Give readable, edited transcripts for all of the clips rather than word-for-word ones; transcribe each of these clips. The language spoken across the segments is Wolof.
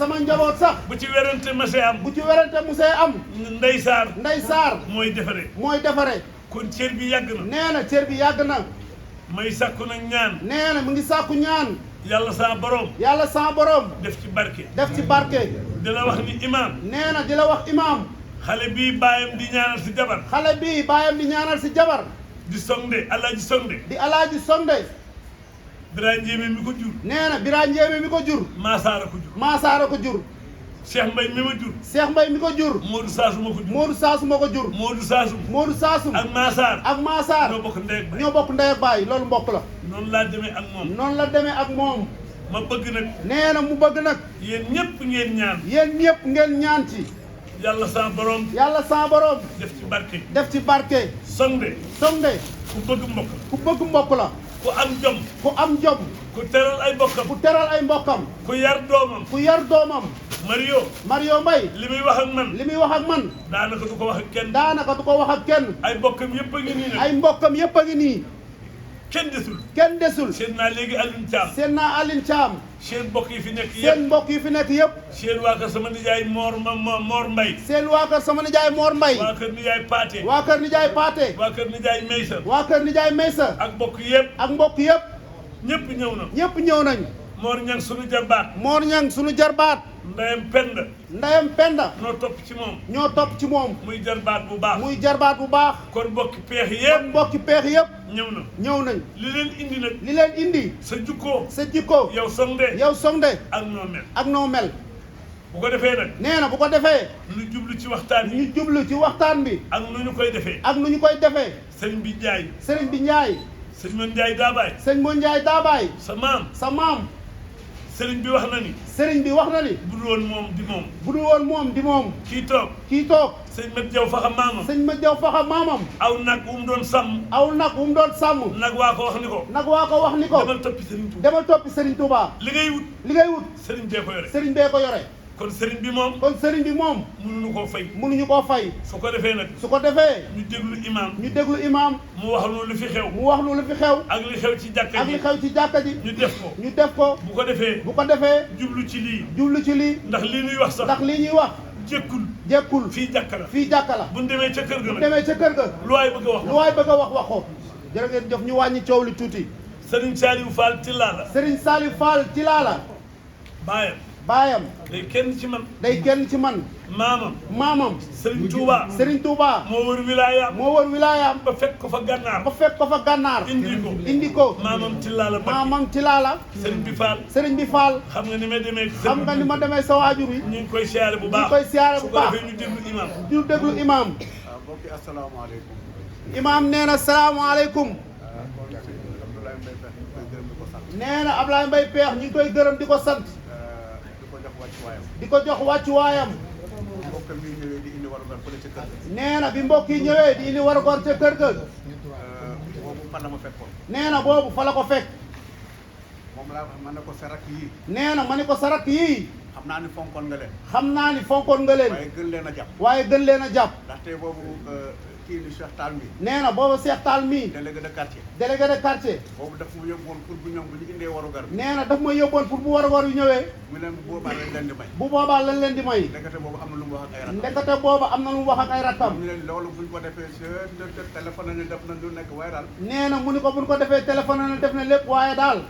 sama njaboot sax bu ci werante masee am bu ci werante musee am Ndey Saar mooy defare kon cër bi yàgg na nee na cër bi yàgg na may sàkku nag ñaan nee na mu ngi sàkku ñaan yàlla sa borom def ci barke di la wax ni imaam nee na di la wax imaam xale bii baayam di ñaanal si jabar di sonde alaaji sonde Birane Ndiémé mi ko jur nee na Birane Ndiémé mi ko jur Maasaara ko jur Cheikh Mbaye mi ma jur Cheikh Mbaye mi ko jur Modou Sassou ma ko jur Modou Sassou ak Maasaar ñoo bokk ndey ak baay loolu mbokk la noonu la demee ak moom ma bëgg nag nee na mu bëgg nag yéen ñëpp ngeen ñaan ci yàlla sa borom def ci barke sonde ku bëgg mbokk la ku am jom ku teral ay mbokkam ku yar doomam Mario Mbaye li muy wax ak man daanaka du ko wax ak kenn ay mbokkam yëpp a ngi nii kenn desul seen naa léegi Alioune Thiam seen mbokk yi fi nekk yëpp seen waa kër sama nijaay Mor Mbaye waa kër nijaay Paate waa kër nijaay Maysa ak mbokk yëpp ñëpp ñëw nañ Mor Ñang sunu jarbaat ndeyam Penda ñoo topp ci moom muy jarbaat bu baax kon mbokki peex yëpp ñëw nañ li leen indi sa jikko yow sonde ak noo mel bu ko defee nag nee na bu ko defee ñu jublu ci waxtaan bi ak nu ñu koy defee sëriñ bi Njaay sëñ Mon Njaay Daabaay sa maam sëriñ bi wax na ni bu dul woon moom di moom kii toog sëñ Mat Jaw Faxa maamam aw nag wu mu doon sàmm nag waa ko wax ni ko demal toppi sëriñ Touba li ngay wut sëriñ bee ko yore kon sëriñ bi moom mënuñu koo fay su ko defee ñu déglu imaam mu wax lu fi xew ak li xew ci jàkka ji ñu def ko bu ko defee jublu ci lii ndax lii ñuy wax jekkul fii jàkka la bu ñu demee ca kër ga lu waay bëgg a wax ko jërë ngeen jëf ñu wàññi coow li tuuti Serigne Saliou Fall Tilala la baayam day kenn ci man maamam Serigne Touba moo wër wilaayaam ba fekk ko fa gànnaar indi ko maamam Tilala Serigne bi Fall xam nga ni ma demee sa waajur wi ñu ngi koy siyaare bu baax ñu déglu imam mbokki asalaamaaleykum imam nee na salaamaaleykum nee na Ablaye Mbaye Peex ñu ngi koy gërëm di ko sant di ko jox wàccuwaayam nee na bi mbokk yi ñëwee di indi warugar ca kër ga nee na boobu fa la ko fekk nee na ma ne ko sarak yii xam naa ni fonkoon nga leen waaye gën leen a jàpp ndaxte boobu kii ni Cheikh Tall mi nee na boobu Cheikh Tall mi délégué de quartier boobu daf ma yóbboon pour bu ñoom bu ñu indee warugar bi nee na daf ma yóbboon pour bu warugar yu ñëwee mu ne bu boobaa lañ leen di may ndekete boobu am na lu mu wax ak ay rakkam ay rakkam ñu ne loolu buñ ko defee téléphone ne def na lu nekk waaye daal nee na mu ni ko buñ ko defee téléphone ne def na lépp waaye daal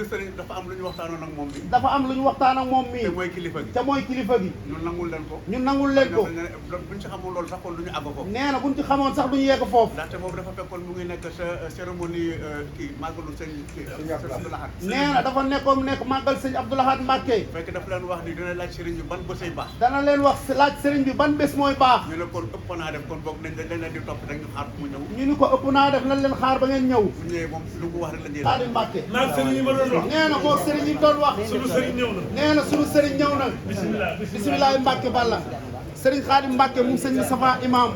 sëriñ dafa am lu ñu waxtaanoon ak moom bi te mooy kilifa gi ñun nangul leen ko buñ ci xamul loolu sax kon du ñu àgg foofu nee na buñ ci xamoon sax duñu yegg foofu ndaxte boobu dafa fekkoon mu ngi nekk sa cérémonie kii màggalu sëñ Abdou Lahad nee na dafa nekk màggal sëñ Abdou Lahad Mbacké fekk dafa leen wax ni dina laaj sëriñ bi ban bésay baax dana leen wax laaj sëriñ bi ban bés mooy baax ñu ne kon ëpp naa def kon boog dañ leen di topp rek ñu xaar mu ñëw ñu ni ko ëpp naa def nañ leen xaar ba ngeen ñëw bu ñëwee moom lu mu wax rek la ñuy Xaadim Mbacké nee na moo sëriñ yi doon wax sunu sëriñ ñëw na nee na sunu sëriñ ñëw na bisimilah Mbacké Balla sëriñ Xaadim Mbacké moom sëñ Safa imam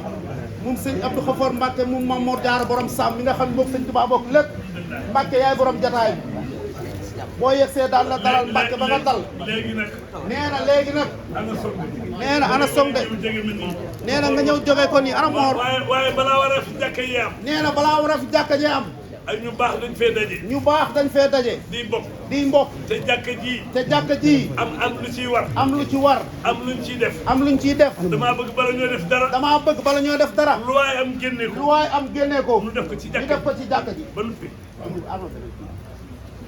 moom sëñ Abdou Khafor Mbacké moom Mame Mor Diarra borom Sam mi nga xam ne moom sëñ Tuubaa bokk lépp Mbacké yaay borom jataay boo yegsee daal la dalal Mbacké ba nga dal nee na léegi nag nee na ana som de nee na nga ñëw jógee ko nii ana Mor waaye balaa war a fi jàkka yi am nee na balaa war a fi jàkka ji am ay ñu baax dañ fee daje. ñu baax dañ fee daje. di mbokk. di mbokk. te jàkka ji. te jàkka ji. am lu ciy war. am lu ci war. am luñ ciy def. am luñ ciy def. damaa bëgg bala ñoo def dara. damaa bëgg bala ñoo def dara. lu waay am génne ko. lu waay am génne ko. ñu def ko ci ñu def ko ci jàkka ji. ba noppi.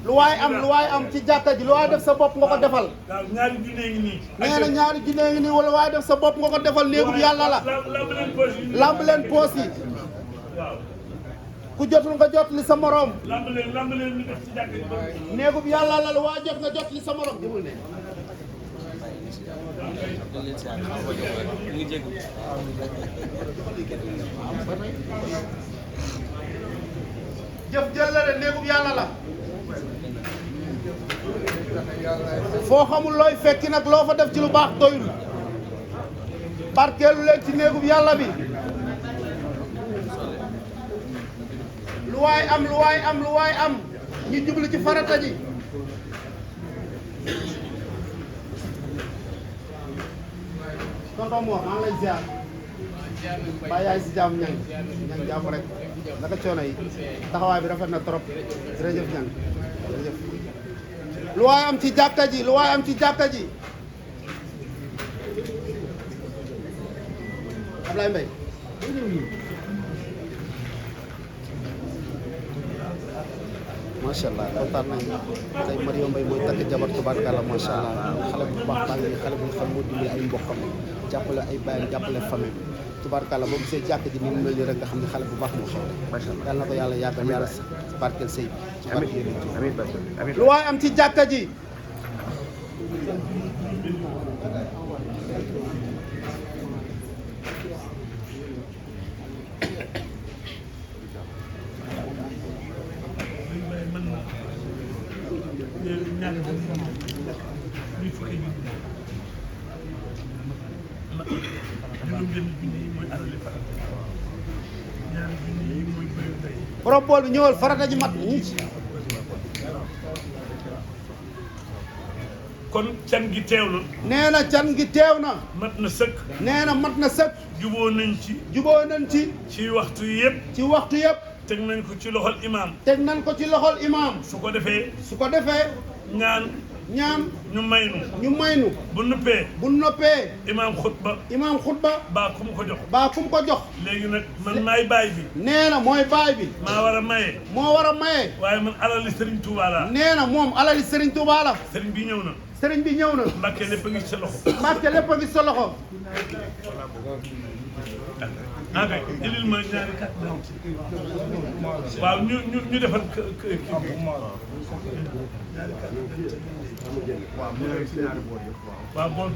lu waay am ci jàkka ji lu waay def sa bopp nga ko defal. waaw ñaari junne ngi nii. nee na ñaari junne ngi nii wala waay def sa bopp nga ko defal néegub yàlla la. lamb leen poos yi. waaw. ku jotul nga jot li sa morom. lamb leen ñu def ci jàkka ji. néegub yàlla la lu waay jot nga jot li sa morom. jëf jël la de néegub yàlla la. foo xamul looy fekki nag loo fa def ci lu baax doyul. barkeelu leen ci néegub yàlla bi. lu waay am ñu jublu ci farata ji. tonton Mor maa ngi lay ziar. ba yaay si jàmm ñang jàmm rek naka coono yi taxawaay bi rafet na trop jërëjëf ñang jërëjëf. lu waay am ci jàkka ji lu waay am ci jàkka ji. Ablaye Mbaye. macha allah kontaan nañu tey Mario Mbaye mooy takk jabar tubaarkàlla macha allah xale bu baax baa ngi xale bu xam moo dimbali ay mbokkam jàppale ay bàyyam jàppale famille tubaarkàlla boo gisee jàkk ji ni mu mel nii rek nga xam ne xale bu baax moo xew macha allah yàlla na ko yàlla yàggal yàlla barkeel sëy bi lu waay am ci jàkka ji. borom bool bi ñëwal farata ji mat na ñu ci. kon can gi teew na. nee na can gi teew na. mat na sëkk. nee na mat na sëkk. juboo nañ ci. ci waxtu yëpp. ci waxtu yëpp. teg nañ ko ci loxol imaam. teg nañ ko ci loxol imaam. su ko defee. ñaan. ñu may nu. bu noppee. imaam xutba. baa kum ko jox. léegi nag man maay baay bi. nee na mooy baay bi. maa war a maye. waaye man alali Serigne Touba la. nee na moom alali Serigne Touba la. Serigne bi ñëw na. Mbàkke lépp a ngi ci sa loxo. ah kay jëlil ma ñaari carte d'identité. waaw ñu defal kii bi. ñaari carte d'identité. waaw bon.